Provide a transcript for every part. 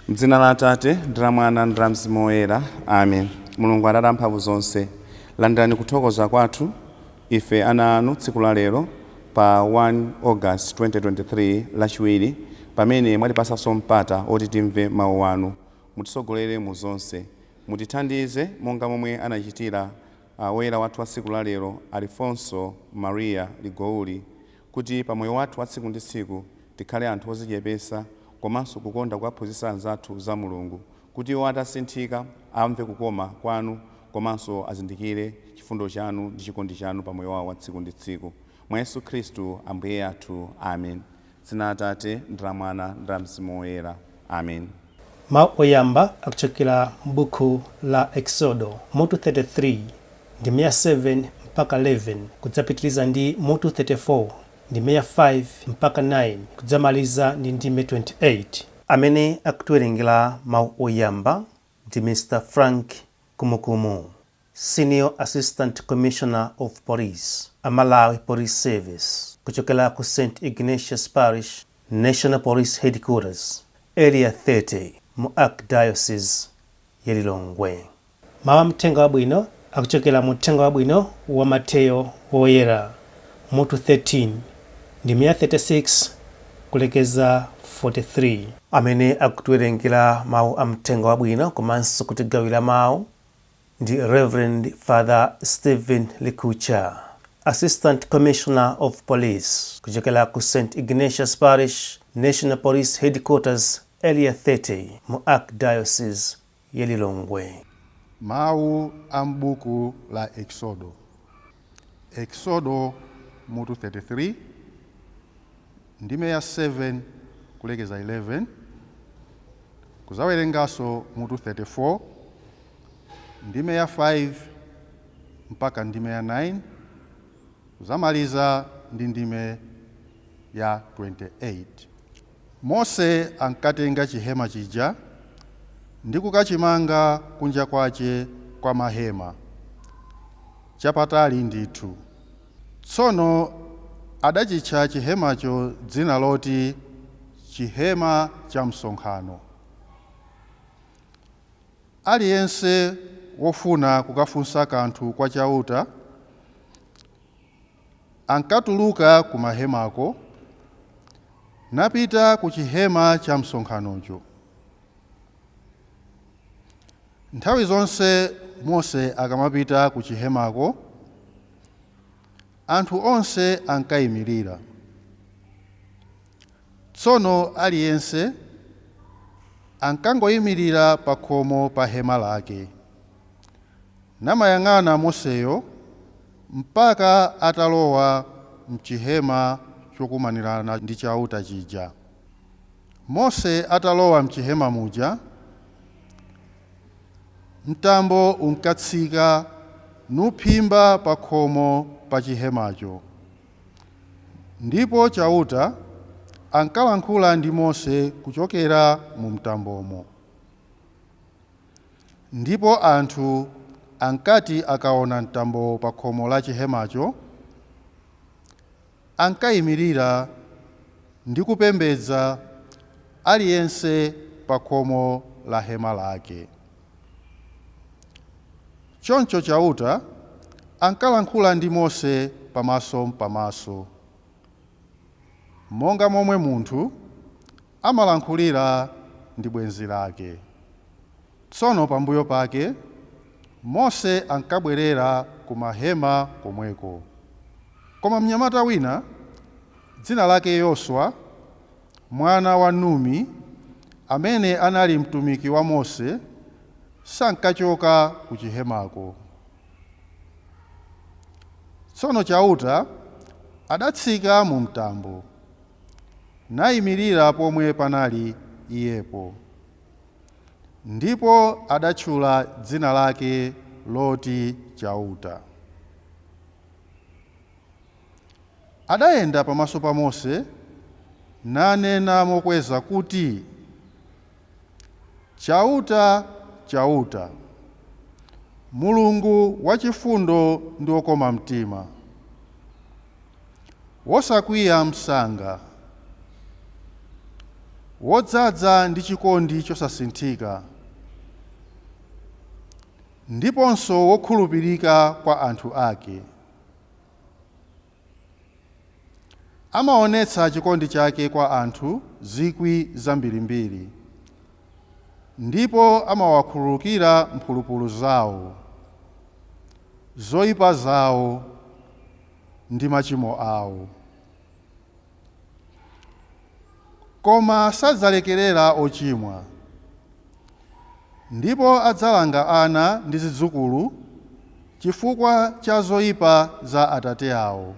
M'dzina la Atate, ndi la Mwana, ndi la Mzimu Woyera. Amen. Mulungu Atate amphamvu zonse, landirani kuthokoza kwathu ife ana anu tsiku la lero pa 1 August 2023, Lachiwiri, pamene mwatipasanso mpata oti timve mawu anu. Mutitsogolere mu zonse. Mutithandize monga momwe anachitira woyera wathu wa tsiku la lero, Alfonso Maria Liguori, kuti pa moyo wathu wa tsiku ndi tsiku tikhale anthu ozichepesa komanso kukonda kuwaphunzitsa anzathu za Mulungu, kuti iwo atasinthika amve kukoma kwanu komanso azindikire chifundo chanu ndi chikondi chanu pa moyo wawo wa tsiku ndi tsiku. Mwa Yesu Khristu Ambuye athu. Amen. Dzina la Atate, ndi la Mwana, ndi la Mzimu Woyera. Amen. Mawu oyamba akuchokera m'buku la Eksodo, mutu 33, ndime ya 7 mpaka 11, kudzapitiriza ndi mutu 34, ndime ya 5 mpaka 9, kudzamaliza ndi ndime 28. Amene akutiwerengera mawu oyamba ndi Mr. Frank Kumukumu, Senior Assistant Commissioner of Police, a Malawi Police Service, kuchokera ku St. Ignatius Parish, National Police Headquarters, Area 30, mu Archdiocese ya Lilongwe. Mawu a Mthenga Wabwino akuchokera mu Uthenga Wabwino wa Mateyo Woyera, mutu 13, ndime ya 36 kulekeza 43. Amene akutiwerengera mawu a Mthenga Wabwino komanso kutigawira mawu ndi Rev. Father Stephen Likucha, Assistant Commissioner of Police, kuchokera ku St. Ignatius Parish, National Police Headquarters, Area 30, mu Archdiocese ya Lilongwe. Mawu a m'buku la Eksodo. Eksodo mutu 33, ndime ya 7 kulekeza 11, kuzawerenganso mutu 34, ndime ya 5 mpaka ndime ya 9, kuzamaliza ndi ndime ya 28. Mose ankatenga chihema chija ndi kukachimanga kunja kwache kwa mahema, chapatali ndithu. Tsono adachitcha chihemacho dzina loti Chihema chamsonkhano. Aliyense wofuna kukafunsa kanthu kwa Chauta ankatuluka kumahemako, napita ku chihema chamsonkhanocho. Nthawi zonse Mose akamapita ku chihemako, anthu onse ankaimirira. Tsono aliyense ankangoimirira pakhomo pa hema lake, namayang'ana Moseyo mpaka atalowa m'chihema chokumanirana ndi Chauta chija. Mose atalowa m'chihema muja, mtambo unkatsika nuphimba pakhomo pa chihemacho. Ndipo Chauta ankalankhula ndi Mose kuchokera mumtambomo. Ndipo anthu ankati akaona mtambowo pa khomo la chihemacho, ankaimirira ndi kupembedza, aliyense pa khomo la hema lake. Choncho Chauta ankalankhula ndi Mose pamasom'pamaso, monga momwe munthu amalankhulira ndi bwenzi lake. Tsono pambuyo pake Mose ankabwerera ku mahema komweko. Koma mnyamata wina, dzina lake Yoswa, mwana wa Numi, amene anali mtumiki wa Mose, sankachoka ku chihemako. Tsono Chauta adatsika mu mtambo, naimirira pomwe panali iyepo. Ndipo adatchula dzina lake loti Chauta. Adayenda pamaso pa Mose nanena mokweza kuti, Chauta, Chauta, Mulungu wachifundo ndi wokoma mtima, wosakwiya msanga, Wodzaza ndi chikondi chosasinthika, ndiponso wokhulupirika kwa anthu ake. Amaonetsa chikondi chake kwa anthu zikwi zambirimbiri, ndipo amawakhululukira mphulupulu zawo, zoyipa zawo ndi machimo awo. Koma sadzalekerera ochimwa, ndipo adzalanga ana ndi zidzukulu chifukwa cha zoyipa za atate awo,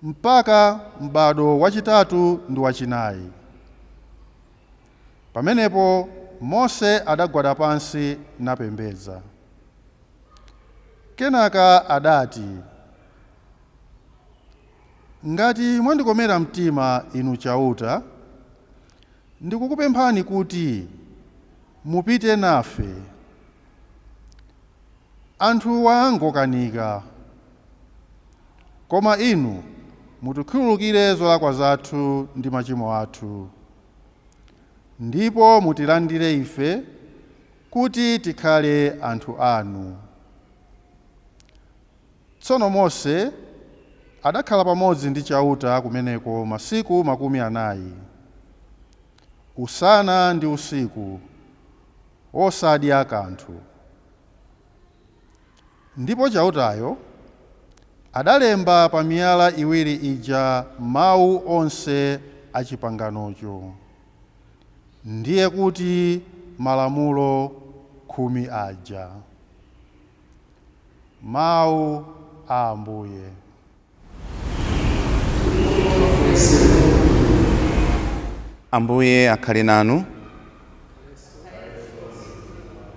mpaka m'bado wachitatu ndi wachinayi. Pamenepo Mose adagwada pansi napembedza. Kenaka adati, Ngati mwandikomera mtima, inu Chauta, ndikukupemphani kuti mupite nafe. Anthuwa ngokanika, koma inu mutikhululukire zolakwa zathu ndi machimo athu, ndipo mutilandire ife kuti tikhale anthu anu. Tsono Mose adakhala pamodzi ndi Chauta kumeneko masiku 40, usana ndi usiku, osadya kanthu. Ndipo Chautayo adalemba pa miyala iwiri ija mau onse a chipanganocho, ndiye kuti Malamulo Khumi aja. Mau a Ambuye. Ambuye akhale nanu.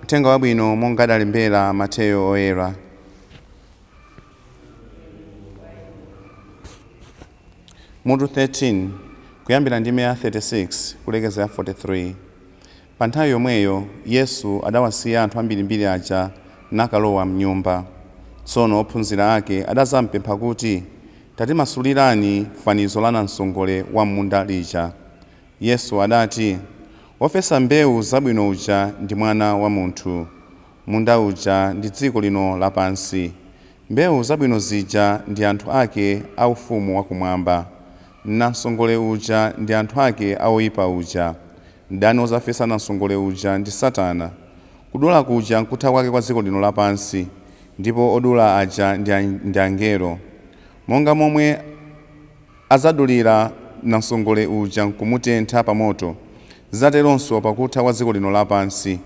Uthenga Wabwino monga adalembera Mateyo Oyera. Mutu 13, kuyambira ndime ya 36 kulekeza ya 43. Pa nthawi yomweyo Yesu adawasiya anthu ambirimbiri aja nakalowa m'nyumba. Tsono ophunzira ake adadzampempha kuti, Tatimasulirani fanizo la namsongole wa m'munda lija. Yesu adati, Wofesa mbeu zabwino uja ndi Mwana wa Munthu. Munda uja ndi dziko lino lapansi. Mbeu zabwino zija ndi anthu ake a Ufumu wakumwamba. Namsongole uja ndi anthu ake a woipa uja. Mdani wodzafesa namsongole uja ndi Satana. Kudula kuja nkutha kwake kwa dziko lino lapansi, ndipo odula aja ndi angelo. Monga momwe adzadulira namsongole uja nkumutentha pa moto, zidzateronso pakutha kwa dziko lino lapansi.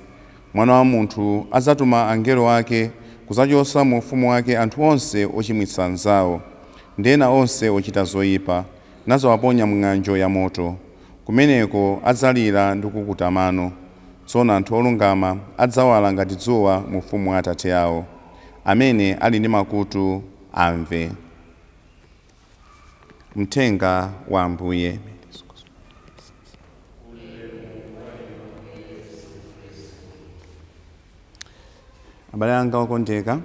Mwana wa Munthu adzatuma angelo ake kudzachotsa mu ufumu wake anthu onse ochimwitsa anzao, ndi ena onse ochita zoipa, nadzawaponya m'ng'anjo yamoto. Kumeneko adzalira ndi kukukuta mano. Tsono anthu olungama adzawala ngati dzuwa mu ufumu wa Atate ao. Amene ali ndi makutu, amve. Mthenga wa Ambuye. Abale anga okondeka,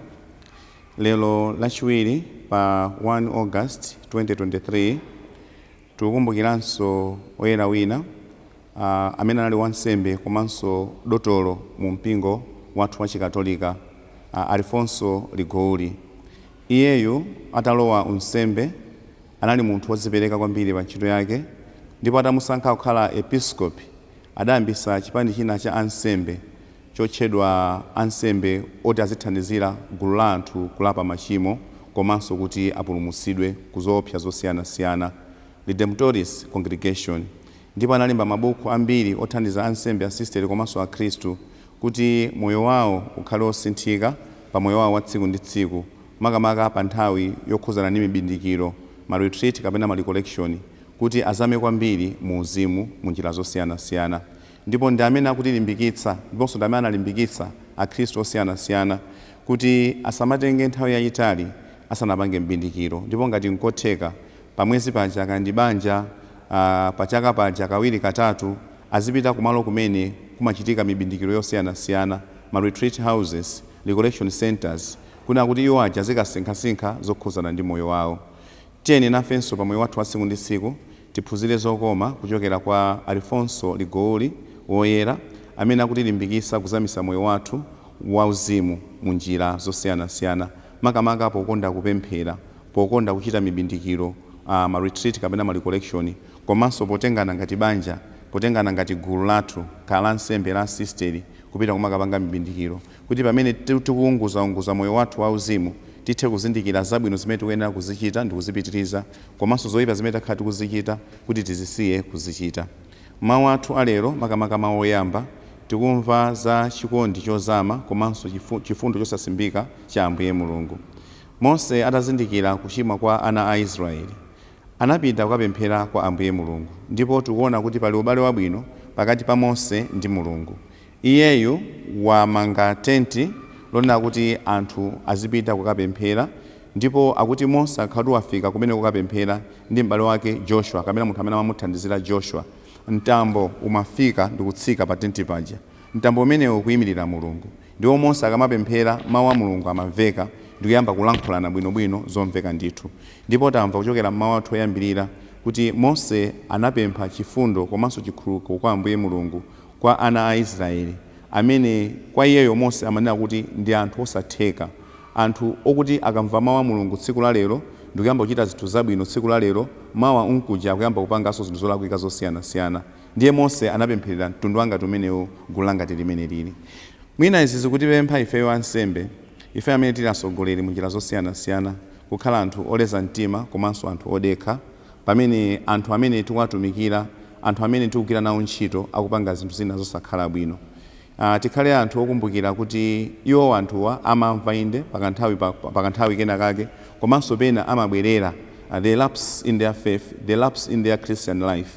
lero Lachiwiri pa 1 August 2023 tikukumbukiranso oyera wina amene anali wansembe komanso dotolo mu mpingo wathu wa Chikatolika, Alfonso Liguori. Iyeyu atalowa unsembe anali munthu wodzipereka kwambiri pa ntchito yake ndipo atamusankha kukhala episkopi adayambitsa chipani china cha ansembe chotchedwa Ansembe oti azithandizira gulu la anthu kulapa machimo komanso kuti apulumutsidwe ku zoopsa zosiyanasiyana, Redemptoris Congregation, ndipo analemba mabuku ambiri othandiza ansembe, asisteri komanso akhristu kuti moyo wawo ukhale wosinthika pa moyo wawo wa tsiku ndi tsiku makamaka pa nthawi yokhudzana ndi mibindikiro, ma retreat kapena ma recollection kuti azame kwambiri mu uzimu mu njira zosiyanasiyana. Ndipo ndi amene akutilimbikitsa ndiponso ndi amene analimbikitsa akhristu osiyanasiyana kuti asamatenge nthawi yayitali asanapange m'bindikiro ndipo ngati nkotheka pa mwezi paja kaya ndi banja pa chaka paja kawiri katatu azipita kumalo kumene kumachitika mibindikiro yosiyanasiyana, ma retreat houses, recollection centers, kunena kuti iwo aja azikasinkhasinkha zokhudzana ndi moyo wawo. Tiyeni nafenso pa moyo wathu wa tsiku ndi tsiku. Tiphunzire zokoma kuchokera kwa Alfonso Liguori Woyera, amene akutilimbikitsa kuzamisa moyo wathu wauzimu mu njira zosiyanasiyana, makamaka pokonda kupemphera, pokonda kuchita mibindikiro, ma retreat kapena ma recollection, komanso potengana ngati banja, potengana ngati gulu lathu khala la nsembe, la sisteri, kupita kumakapanga mibindikiro, kuti pamene tikuunguzaunguza moyo wathu wauzimu tithe kuzindikira zabwino zimene tikuyenera kuzichita ndi kuzipitiriza, komanso zoyipa zimene takhala tikuzichita kuti tizisiye kuzichita. Mawu athu alero, makamaka mawu oyamba, tikumva za chikondi chozama komanso chifundo chosasimbika cha Ambuye Mulungu. Mose atazindikira kuchimwa kwa ana a Israeli, anapita kukapemphera kwa Ambuye Mulungu, ndipo tikuona kuti pali ubale wabwino pakati pa Mose ndi Mulungu. Iyeyu wamanga tenti lonena kuti anthu azipita kukapemphera, ndipo akuti Mose akhati wafika kumene kukapemphera ndi m'bale wake Joshua, kapena munthu amene amamuthandizira Joshua, mtambo umafika ndi kutsika pa tenti paja. Mtambo umenewu ukuyimirira Mulungu, ndipo Mose akamapemphera mawu a Mulungu amamveka ndikuyamba kulankhulana bwinobwino zomveka ndithu. Ndipo tamva kuchokera mmawu athu oyambirira kuti Mose anapempha chifundo komanso chikhululuko kwa Ambuye Mulungu kwa ana a Israeli, amene kwa iyeyo Mose amanena kuti ndi anthu osatheka, anthu okuti akamva mawu a Mulungu tsiku la lero ndikuyamba kuchita zinthu zabwino tsiku la lero, mawa unkuja akuyamba kupanganso zinthu zolakwika zosiyanasiyana. Ndiye Mose anapempherera mtundu wangati umenewu, gulu langati limene lili. Mwina izi zikutipempha ifeyo ansembe, ife amene tili atsogoleri mu njira zosiyanasiyana, kukhala anthu oleza mtima komanso anthu odekha pamene anthu amene tikuwatumikira, anthu amene tikugwira nawo ntchito, akupanga zinthu zina zosakhala bwino. Tikhale anthu okumbukira kuti iwo anthuwa amamva inde pakanthawi kena kake, komanso pena amabwerera. They lapse in their faith, they lapse in their Christian life,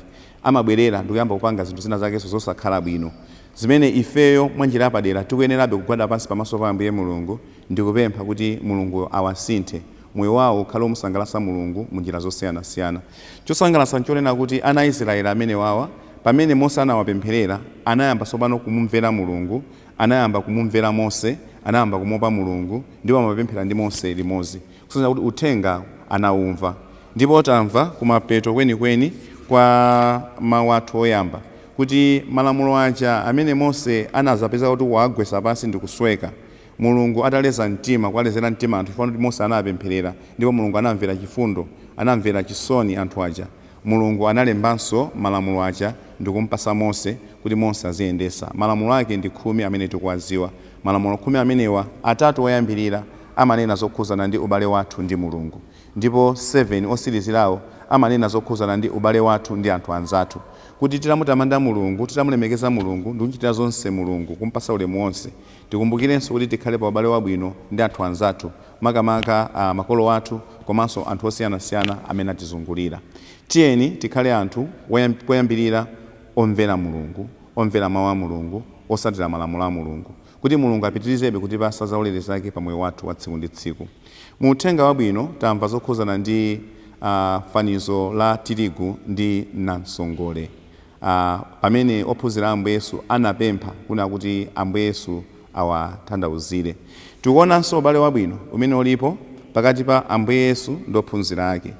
amabwerera ndikuyamba kupanga zinthu zina zakenso zosakhala bwino, zimene ifeyo mwa njira yapadera tikuyenerabe kugwada pansi pamaso pa Ambuye Mulungu ndikupempha kuti Mulungu awasinthe, moyo wawo ukhale womusangalatsa Mulungu mu njira zosiyanasiyana. Chosangalatsa nchonena kuti ana a Israeli amene wawa, pamene Mose anawapempherera, anayamba tsopano kumumvera Mulungu, anayamba kumumvera Mose, anayamba kumuopa Mulungu, ndipo amapemphera ndi Mose limodzi, kusonyeza kuti uthenga anawumva. Ndipo tamva kumapeto kwenikweni kwa mawu athu oyamba kuti malamulo aja amene Mose anazapeza kuti wagwetsa pansi ndi kusweka, Mulungu ataleza mtima, kuwalezera mtima anthu, chifukwa kuti Mose anapempherera ndipo Mulungu anamvera chifundo, anamvera chisoni anthu aja, Mulungu analembanso malamulo aja ndikumpasa Mose kuti Mose aziyendesa. Malamulo ake ndi 10 amene tikuwadziwa. Malamulo 10 amenewa, atatu oyambirira amanena zokhuzana ndi ubale wathu ndi Mulungu, ndipo 7 otsirizirawo amanena zokhuzana ndi ubale wathu ndi anthu anzathu, kuti titamutamanda Mulungu, titamulemekeza Mulungu ndikuchitira zonse Mulungu, kumpasa ulemu wonse, tikumbukirenso kuti tikhale pa ubale wabwino ndi anthu anzathu, makamaka makolo athu komanso anthu osiyanasiyana amene atizungulira. Tiyeni tikhale anthu koyambirira omvera Mulungu, omvera mawu a Mulungu, osatira malamulo a Mulungu, kuti Mulungu apitirizebe kutipasa zaulere zake pa moyo wathu wa tsiku ndi tsiku. Mu uthenga wabwino tamva zokhuzana ndi fanizo la tirigu ndi namsongole, pamene ophunzira a Ambuye Yesu anapempha kuna kuti Ambuye Yesu awatanthauzire. Tikuonanso ubale wabwino umene ulipo pakati pa Ambuye Yesu ndi ophunzira ake.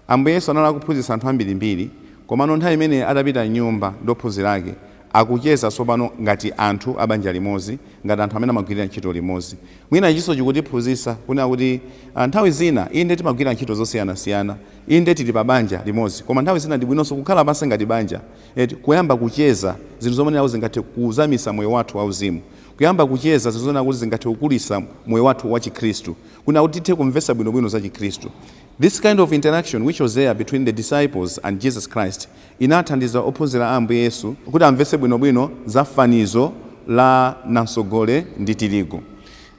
Ambuye Yesu anali akuphunzitsa anthu ambirimbiri, komano nthawi imene atapita m'nyumba ndi ophunzira ake, akucheza tsopano ngati anthu a banja limodzi, ngati anthu amene amagwirira ntchito limodzi. Mwina ichinso chikutiphunzitsa kunena kuti nthawi zina inde timagwira ntchito zosiyanasiyana, inde tili pa banja limodzi, koma nthawi zina ndi bwinonso kukhala pansi ngati banja, eti, kuyamba kucheza zinthu zomwe nawo zingathe kuzamisa moyo wathu wauzimu, kuyamba kucheza zinthu zonena kuti zingathe kukulisa moyo wathu wa Chikhristu, kuna kuti tithe kumvetsa bwinobwino za Chikhristu. This kind of interaction which was there between the disciples and Jesus Christ inathandiza ophunzira a Ambuye Yesu kuti amvetse bwinobwino za fanizo la namsongole ndi tirigu.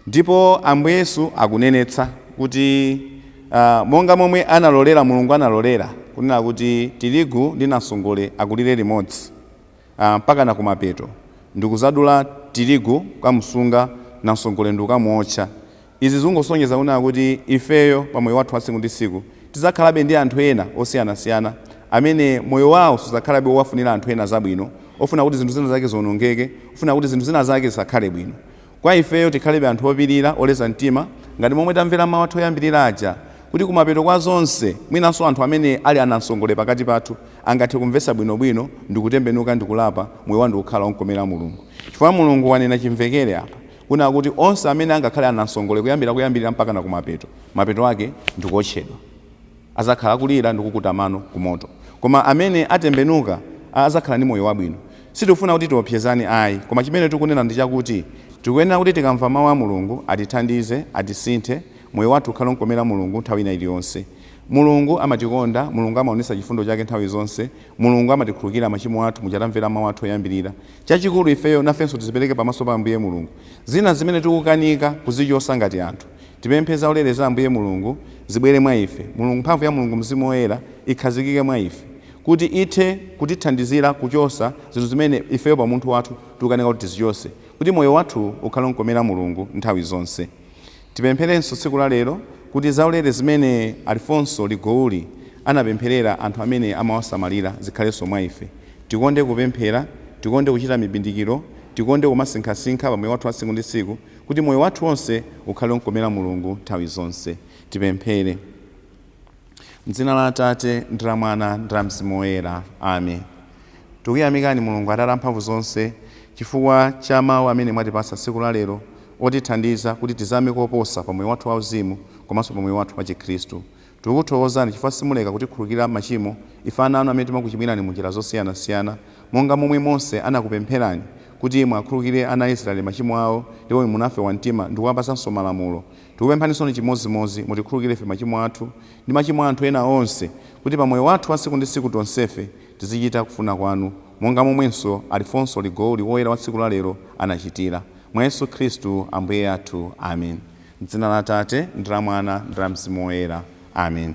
Ndipo Ambuye Yesu akunenetsa kuti monga momwe analolera, Mulungu analolera kunena kuti tirigu ndi namsongole akulire limodzi mpaka na kumapeto, ndikuzadula tirigu kamusunga, namsongole ndikukamuotcha. Izi zingosonyeza kunena kuti ifeyo pa moyo wathu wa tsiku ndi tsiku tidzakhalabe ndi anthu ena osiyanasiyana amene moyo wawo sudzakhalabe wowafunira anthu ena zabwino, ofuna kuti zinthu zina zake ziwonongeke, ofuna kuti zinthu zina zake zisakhale bwino. Kwa ifeyo tikhalebe anthu opirira, oleza mtima, ngati momwe tamvera mawu athu oyambirira aja, kuti kumapeto kwa zonse mwinanso anthu amene ali anamsongole pakati pathu, angathe kumvetsa bwinobwino ndikutembenuka ndikulapa, moyo wanu ndikukhala womkomera Mulungu. Chifukwa Mulungu wanena chimvekere apa kuna kuti onse amene angakhale anamsongole kuyambira kuyambirira mpaka na kumapeto, mapeto ake ndikuotchedwa, azakhala akulira ndikukuta mano kumoto. Koma amene atembenuka azakhala ndi moyo wabwino. Sitikufuna kuti tiopsezane ayi, koma chimene tikunena ndi chakuti tikuyenera kuti tikamva mawu a Mulungu atithandize, atisinthe, moyo wathu ukhale womkomera Mulungu nthawi ina iliyonse. Mulungu amatikonda, Mulungu amaonetsa chifundo chake nthawi zonse, Mulungu amatikhululukira machimo athu muja tamvera mawu athu oyambirira. Chachikulu ifeyo nafenso tizipereke pamaso pa Ambuye Mulungu. Zina zimene tikukanika kuzichosa ngati anthu, tipemphe zaulere za Ambuye Mulungu zibwere mwa ife. Mulungu, mphamvu ya Mulungu Mzimu Woyera ikhazikike mwa ife kuti ithe kutithandizira kuchosa zinthu zimene ifeyo pa munthu wathu tikukanika kuti tizichose, kuti moyo wathu ukhale womkomera Mulungu nthawi zonse. Tipempherenso tsiku la lero kuti zaulere zimene Alfonso Liguori anapempherera anthu amene amawasamalira zikhalenso mwa ife. Tikonde kupemphera, tikonde kuchita mibindikiro, tikonde kumasinkhasinkha pa moyo wathu wa tsiku ndi tsiku, kuti moyo wathu wonse ukhale womkomera Mulungu nthawi zonse. Tipemphere. M'dzina la Atate ndi la Mwana ndi la Mzimu Woyera. Amen. Tikuyamikani Mulungu Atate amphamvu zonse chifukwa cha mawu amene mwatipatsa tsiku la lero otithandiza kuti tizame koposa pa moyo wathu wauzimu komanso pa moyo wathu wa Chikhristu. Tikukuthokozani chifukwa simuleka kutikhululukira machimo ife ana anu amene timakuchimwirani mu njira zosiyanasiyana, monga momwe Mose anakupempherani kuti muwakhululukire ana a Israeli machimo awo ndipo inu munafewa mtima ndikuwapatsanso malamulo. Tikupemphaninso chimodzimodzi, mutikhululukire ife machimo athu ndi machimo a anthu ena onse, kuti pa moyo wathu wa tsiku ndi tsiku tonsefe tizichita kufuna kwanu, monga momwenso Alfonso Liguori woyera wa tsiku la lero anachitira. Mwa Yesu Khristu Ambuye athu. Amen. M'dzina la Atate ndi la Mwana ndi la Mzimu Woyera. Amen.